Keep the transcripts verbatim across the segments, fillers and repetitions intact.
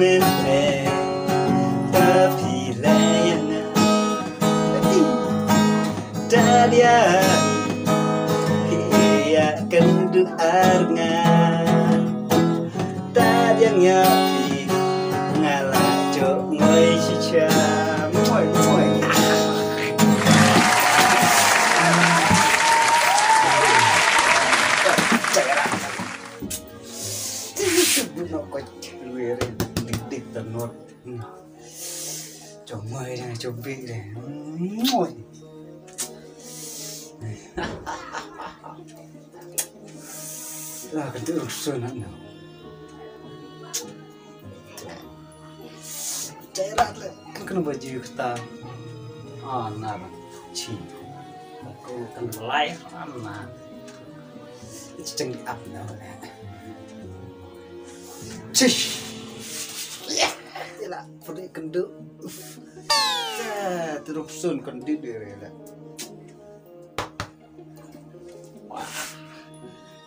Te phi leh ïa nga. Dadiang phi ïakynduh ar nga. Dadiang ïa phi nga la jongoi shisha. Moi, moi. Jongoi dang jubik deh. Moi. La kan tu rusun na. Jairat le kan kena baju kata. Ah, na. Chi. Ko kan belai ana. Ceng di ap na. Chish. Ya, la pergi kendu. Terus sun kan di diri la. Wah.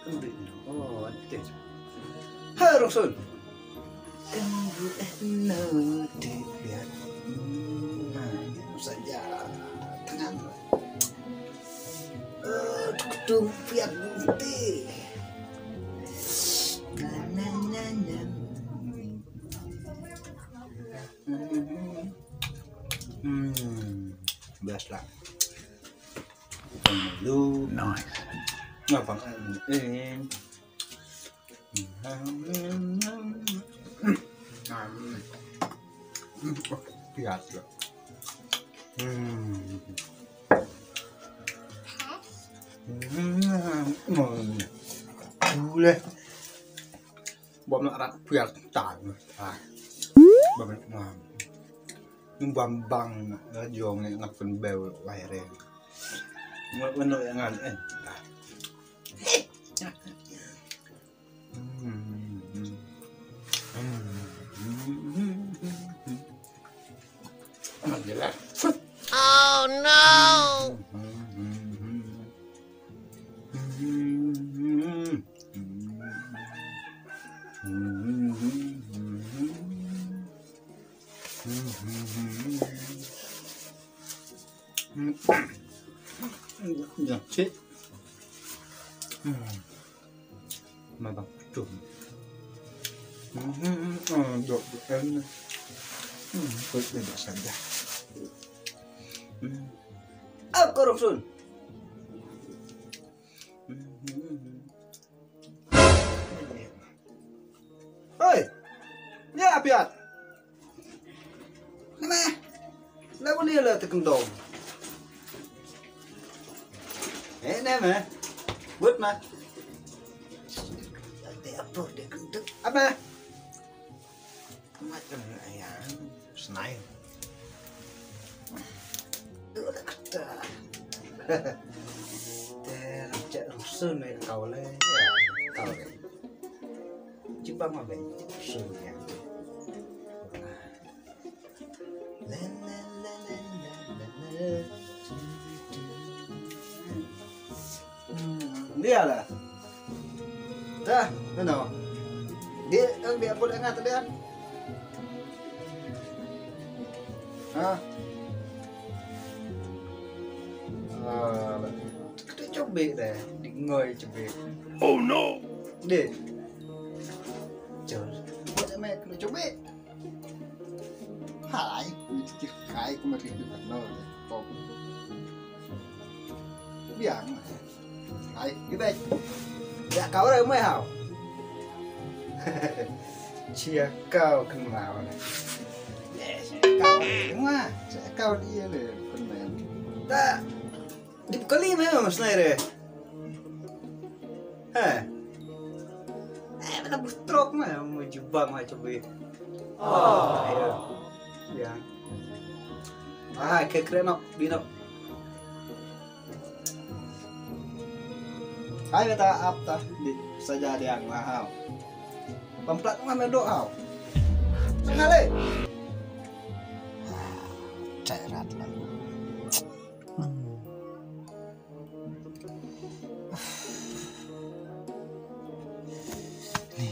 Kendu. Oh, ada. Terus sun. Kendu eh no di biar. Nah, ini saja. Tenang. Eh, tuk tuk biar nanti. Na, na, na, na. Hmm, best lah. Pemilu. Nice. Apa? Eh. Biasa. Hmm. Hmm. Boleh. Bom nak rat pial tan. Ah. Bom nak ngam. Bom bang nak jong nak pun bel wai re. Ngat menok yang ngan eh. Oh no. Dah cik. Mabang tum. Dok em. Kut dia dah saja. Aku rusun. Hei. Ya, Piat. Name. Lagu ni la tekendong. Eh, name. Buat mah. Dia apa dia kentut? Apa? Amat kan ayam. Senai. Dua dah kata. Te rancak rusun mai kau le. Ya, kau le. Cuba mah ben rusun ya. La, la, la. Hmm, dia lah. Dah, mana? Dia kan biar aku dengar tadi kan. Ha? Ah, kita cubit deh, di ngoi cubit. Oh no. Deh. Cul. Buat sama kena cubit. Hai, mesti kai ku mesti di mana. Top. Biang. Hai, di baik. Ya kau dah mai hau. Cia kau kenal. Ya, cia kau. Wah, cia kau dia le kenal. Tak. Di kali me mas nai re. He. Eh, mana butrok me, mau jubang me coba. Oh. Ayo. Ya. Ah, ke kren nok, di nok. Hai, beta ap ta, di saja dia ngahau. Pamplat ngah medok hau. Sengale. Cairat lah. Ni,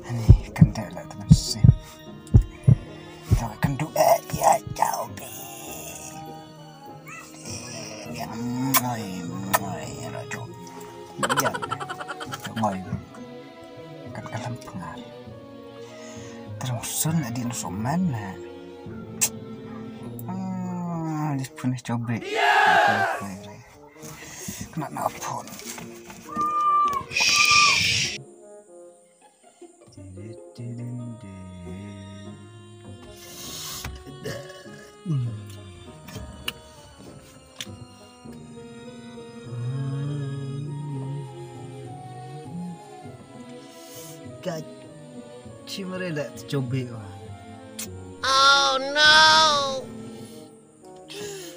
ni kan dah lah teman sih. Kat ka lam pngar. Terus sun adi nu soman na. Ah, dis pun cobe. Kena na phone. Ka chimre la chobe wa. Oh no!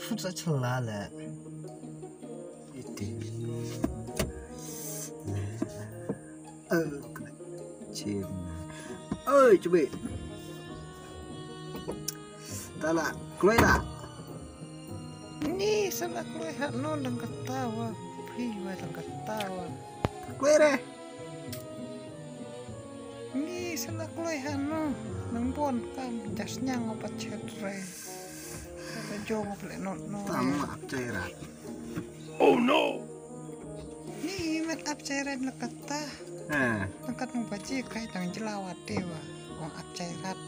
Fut sa chala la. Iti. Oh, kena chim. Oi, chobe. Tala, kloi la. Ni sala kloi ha no lang kata wa. Phi wa lang kata wa. Kloi re. Ni sala kloi ha no. Nang bon kam jas nyang wa pachet re. Sala jong wa ple no no. Tam ap chai rat. Oh no. Ni man ap chai rat la kata. Ha. Nang kat nang baji kai tang jela wa te wa. Wang ap chai rat.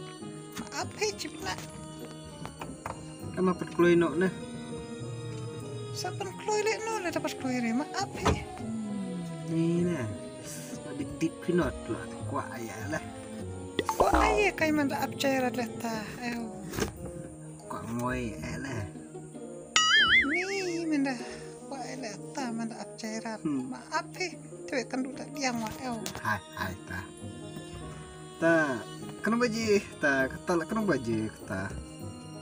Ma ap hi chipna. Kama pat kloi no ne. Sa pan kloi le no le dapat kloi re ma ap hi. Ni ne. Dik dik pinot la kwa aya la. Kwa aya kai man da ap chai rat le ta. Ayo. Kwa ngoi aya la. Ni man da kwa aya la ta man da ap chai rat. Hmm. Ma ap hi. Twe kan du ta diang wa ayo. Hai hai ta. Ta, kano baje, ta, kata la kano baje, kata.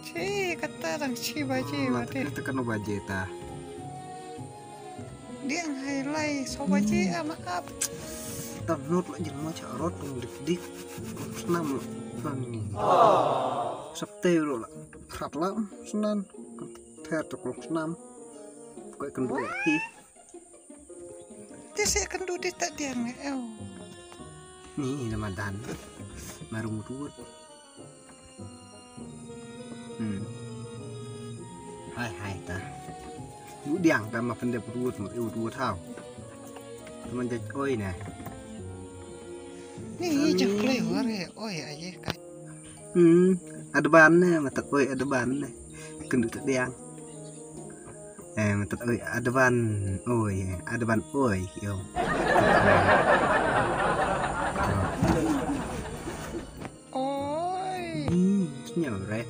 Chi, kata dang chi baje, hmm, wate. Kata kano baje, ta. Diang hai lai, so baje, hmm, ama ap. Ta not la jin mo cha rot tung dik dik. Snam la, snam ni. Sap te ro la, prat la, snan, ter to klok snam. Koi kan dua pi. Te se kan du di ta diang ne, ew. Ni, na madan. Marung ruot. Hmm. Hai, hai, ta. Du diang, ta ma pende ruot, ma ew ruot hau. Teman jaj oi ne. Ni, jaj klei ware, oi, aye, kai. Hmm, adban ne, matat oi adban ne. Kendu ta diang. Eh, matat oi adban oi, adban oi, yo. Oi. Hmm, senyum re.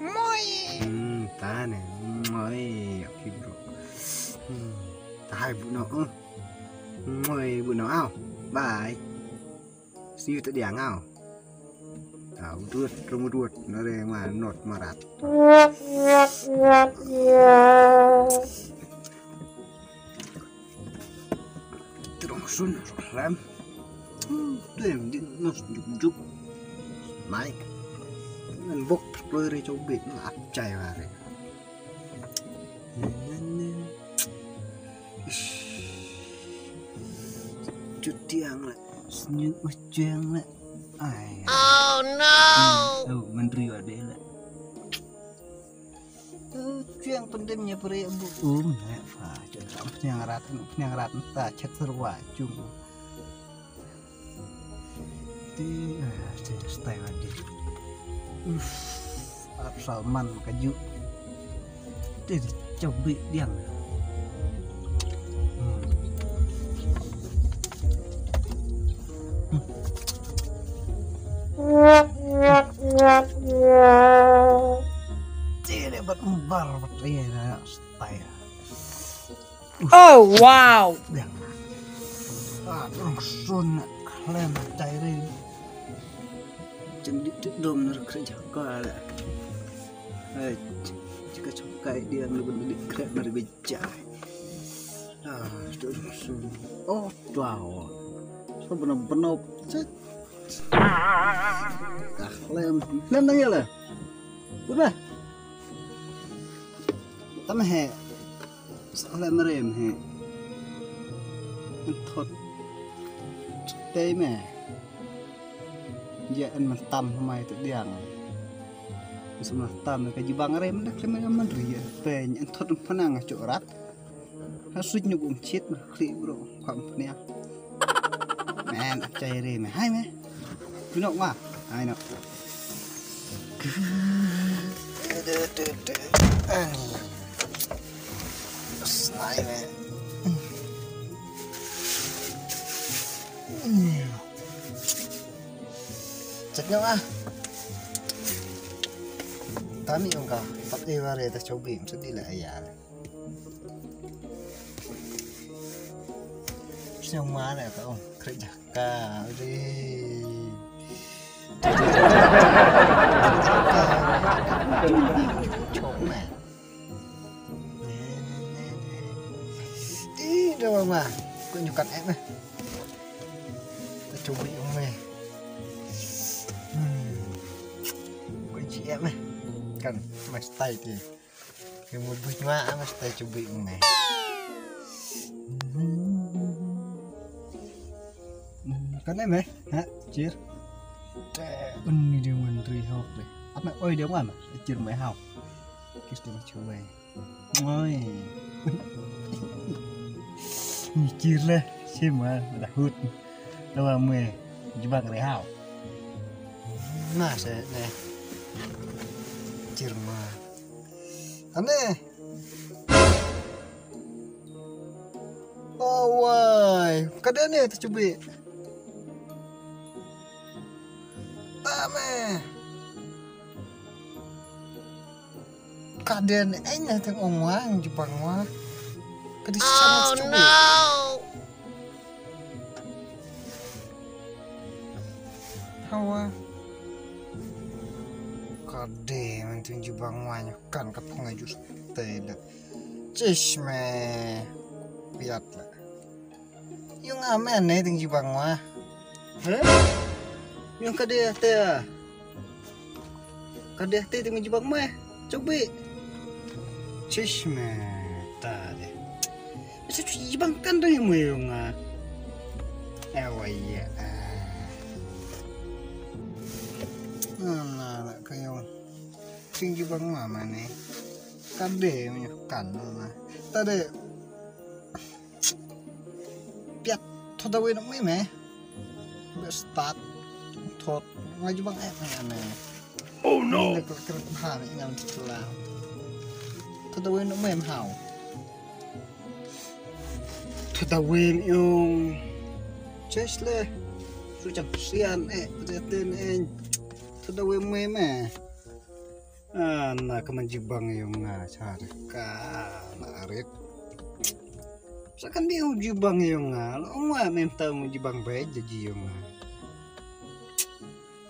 Moi. Hmm, ta ne, moi, okay bro. Hmm, ta hai bu no, uh. Moi bu no, au. Bye. See you ta diang au. Au, duot, rumu duot, nare ma not marat. Terong sun, ram. Tem di nos juk juk. Mai. Ngan bok ploi re chobit na ap chai ware. Ish. Chutiang la. Snyu uchiang la. Ai. Oh no. Hmm, oh, menteri wa de la. Uchiang pendem nya pere bu. Um, ne fa. Chutiang rat, chutiang rat ta chet serwa chung. Ti, ah, ti, stai wa di. Uf, ar Salman ka ju. Ti, ti, cobi diang. Hmm. Hmm. Ti, dia bat embar, bat iya, stai. Oh, wow. Biang. Ah, rong sun khlem tai ri. Jeng dik dik dom ner kre jaka la. Eh, jaka chokai dia ner dik kre ner bijai. Ah, tu rong sun. Oh, wow. So benar-benar. Cek. Ka khlem. Khlem nang ïa la. Udah. Tam he. Sa khlem rem he. Thot. Tei me. Ïa en man tam mai te diang. Sa man tam ka jibang rem dak khlem man ri. Te en thot pnang chu rat. Ha suit nu bum chit ma khri bro. Kham pnia. Em, chai re me. Hai me. Pinok ma. Hai no. Ani. Snai me. Chet nyok ah. Tami ong ka. Pat e ware ta chobi. Mesti di la ayal. Siang mana ka ong. Kerja. Ka, ri. Chok me. Ih, dah ma. Ko nyukat eh me. Ta chubi ong me. Hmm. Ko ji eh me. Kan, mas tai ti. Ke mut buit ma, mas tai chubi ong me. Kan em eh, ha, chir. Te un ni dia man ri hok le. Apa oi dia ma, chir mai hau. Kis dia chubi. Oi. Ni chir le, chir ma, da hut. Tawa mwe, jibang ri hau. Na se ne. Chir ma. Ane. Oh wai, ka dei ne ta chubi. Ta me. Ka dei ne, eh, ne teng ong wang jibang wa. Ka dei chang ta chubi. Hawa. Ka dei man teng jibang wa nyo kan ka phang aju te da. Chish me. Piat la. Yung amen ne teng jibang wa. He? Yung ka dei te. Ka dei te teng jibang me. Chubi. Chish me. Ta de. Sa chu jibang kan dei mo yung a. Ewa ya. Na na ka yung. Sing jibang ma ma ne. Kan dei mo kan na. Ta de. Piat thot da we nok me me. Be start thot nga jibang eh me me. Oh no. Ni le kra kra ha me ngam tla. Thot da we nok me me hau. Thot da we me yung. Ches le. Su chak sian eh. Jatin eh. Thot da we me me. Ah, na ka man jibang yung nga char ka na arit. Sa kan di u jibang yung nga, lo nga mem ta u jibang ba jaji yung nga.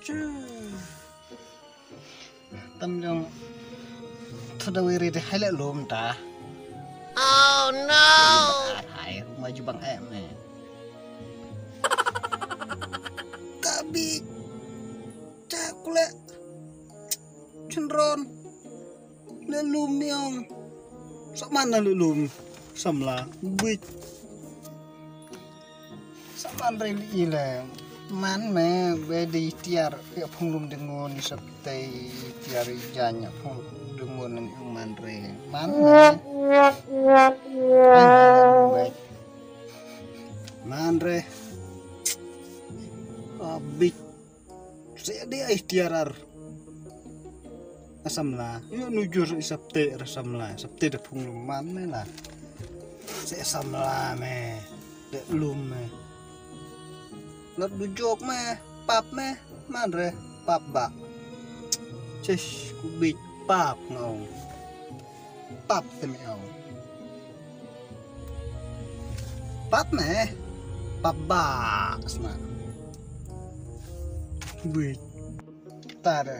Chu. Tam yung thot da we ri de hai la lum ta. Oh no. Hai ma jibang em ne. Tabi. Chakule. Chynron. Le lum yong. Sa man na le lum. Samla. Buit. Sa man re li le. Man me be di tiar ya phung lum dengon ni sap tei tiar i jan ya phung lum dengon ni man re. Man me. Ai, man re. Abit. Sa dei ai tiar ar. Asamla. Yu nujur i sapte ar samla. Sapte da phung lum man me la. Sa samla me. De lum me. Lot du jok me. Pap me. Man re. Pap ba. Chesh kubit pap ngau. Pap te me au. Pap me. Pap ba sna. Wait. Ta de.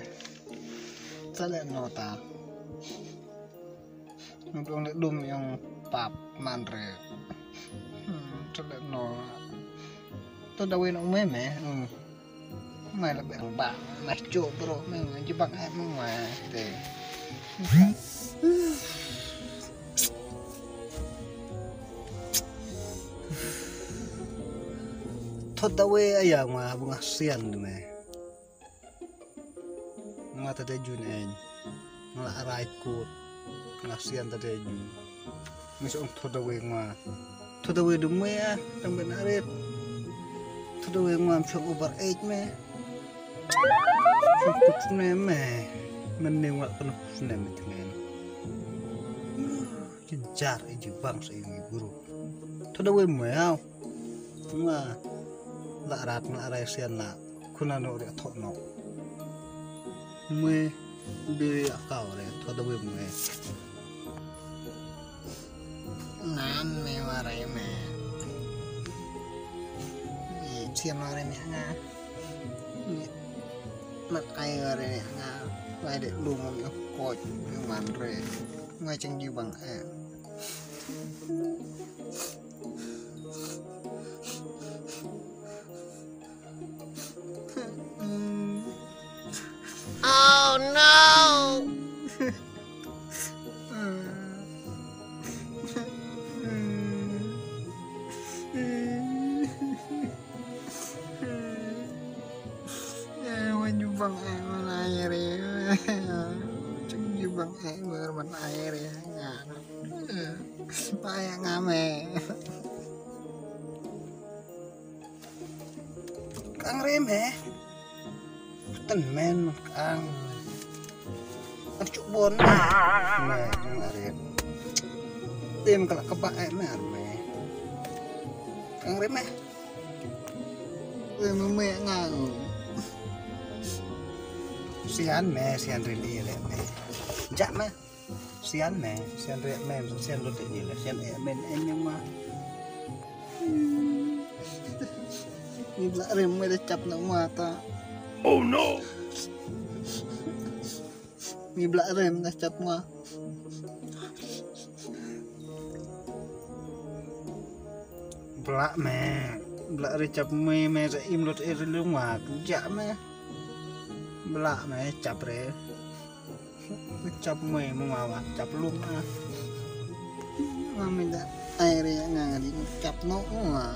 Ta le no ta. Nudong le dum yong pap man re. Hmm, ta le no. To da we no me me. Hmm. Mai la bang ba, mai cho bro, mai mai jibang ai mai mai te. Thot da we aya ma bu nga sian de me. Ma ta de jun en. Nga la rai kut. Nga sian ta de jun. Ngi sa ong thot da we nga. Thot da we du me ah, tang ben arit. Tdoi ngam shong over age me. Shong put ne me. Men ne wa kena put ne me tengen. Jinjar iji bang sa iji guru. Tdoi me au. Nga la rat nga rai sian na. Kuna no ri thok no. Me bi akaw re tdoi me. Nan me ware me. Ni sian ware me nga. Ni mat ai ware me nga. Wai de lu mo me koj me man re. Nga cheng ji bang eh. Oh no! Wan jubang ai man air ya. Wan jubang ai man air ya. Paya ngame. Kang rem he. Ten men kang. Achu bon. Me nang aret. Tem kala kaba eh me arme. Kang rem he. Rem me ngang. Sian me, sian rili re me. Jak me. Sian me, sian re me, sian lo te ni le, sian e men e nyang ma. Ni bla rem me de chap na ma ta. Oh no. Ni bla rem na chap ma. Bla me, bla re chap me me sa im lo te re lu ma ja me. Bla me chap re. Chap me mo ma wa chap lum a. Ma mi da ai re nga nga di chap no ma.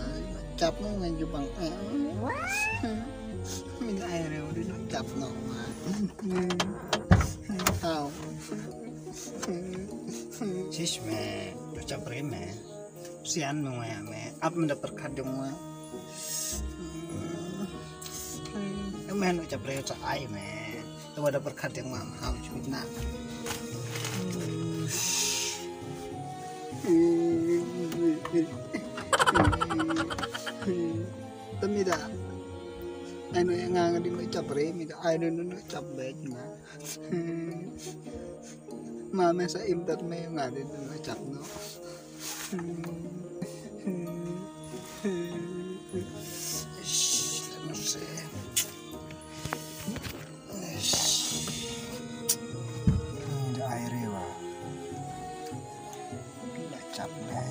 Chap no nga ju bang ai. Mi da ai re di chap no ma. Tau. Sis me, chap re me. Sian me wa me. Ap me da perkat jong wa. Em me no chap re cha ai me. Te wa da perkat jong wa hau chu na. Te mi da. Ai no ya nga nga di no chap re mi da. Ai no no chap be na. Ma me sa im tat me nga di no chap no. Shh, let me see. Shh. Ini ada air ya, Pak. Dah capek.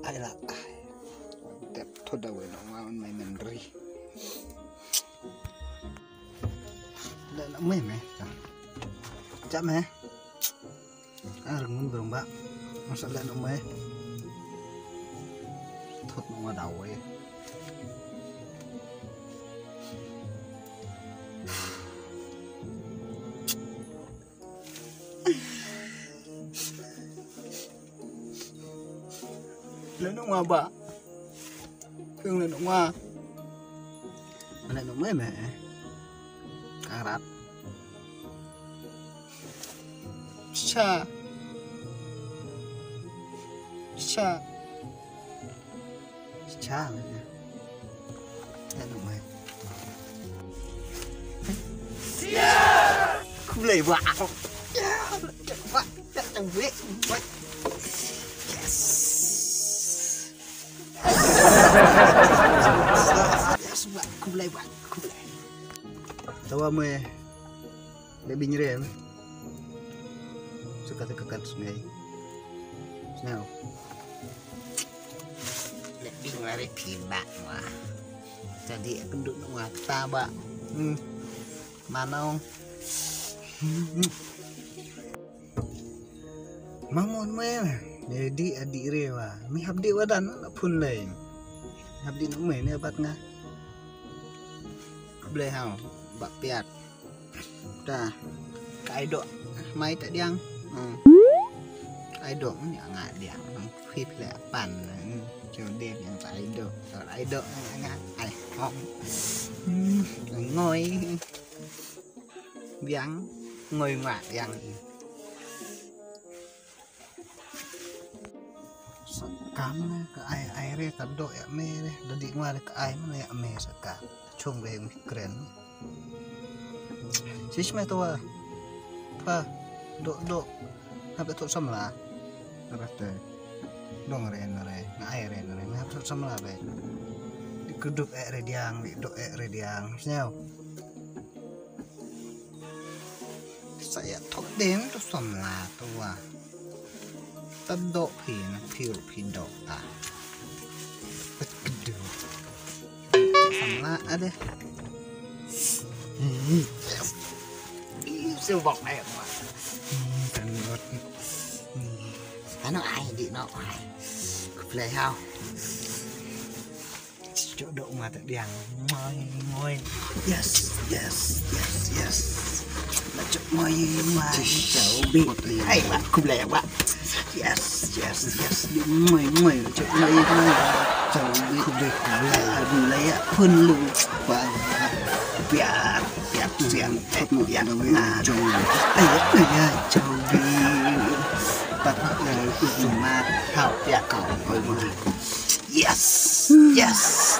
Ai la ai. Tep thut da wei nong ma un mai men ri. Da na mai me. Ja me. Ar ngun brong ba. Masa da na mai. Thut nong ma da wei. Leh nong wa ba. Kung leh nong wa. Leh nong me me. Karat. Cha. Cha. Cha. Kulai wa. Wa. Yes. Yes, wa. Kulai wa. Kulai. Tawa mo eh. Leh bing re. Suka te kakat sungai. Snow. Leh bing re phi ba wa. Jadi aku duk wa ta ba. Hmm. Manong. Mamon me. Jadi adik re wa. Mi hap dik wa dan na phun lei. Hap dik na me ne bat nga. Blei hau. Bak piat. Ta. Ka Ai dok mai ta diang. Hmm. Ai dok ni nga diang. Phi phle pan. Hmm. Cho dia yang ta ai dok. Ta ai dok nga ai hong. Hmm. Ngoi. Biang ngoi ma diang. Sa kan ka ai ai re ta dok ïa me re da di ngwa re ka ai mana ïa me sa kan. Chung be mi kren. Sis me to wa. Pa dok dok. Hap to samla. Rate. Dong re na re. Nga ai re na re. Me hap to samla be. Di kudup e re diang, di dok e re diang. Sñiaw. Sa ïa thok den to samla to wa. Ta dok phi na phi ruh phi dok ta. Pat kedu. Samla ade. Hmm. Silbok ai ma. Hmm, kan ngot. Hmm. Ano ai di no ai. Ku play hau. Cuk dok ma ta diang. Ngoi, ngoi. Yes, yes, yes, yes. Ma cuk ngoi ma. Chau bi. Ai ba ku blai ba. Yes, yes, yes. Ngoi, ngoi. Cuk ngoi, ngoi. Chau bi. Ku blai, ku blai. Abu la ya pun lu. Ba. Biar, biar siang. Biar na. Ai, ai, chau bi. Pat na ku ma. Hau ya kau. Ngoi, ngoi. Yes! Yes!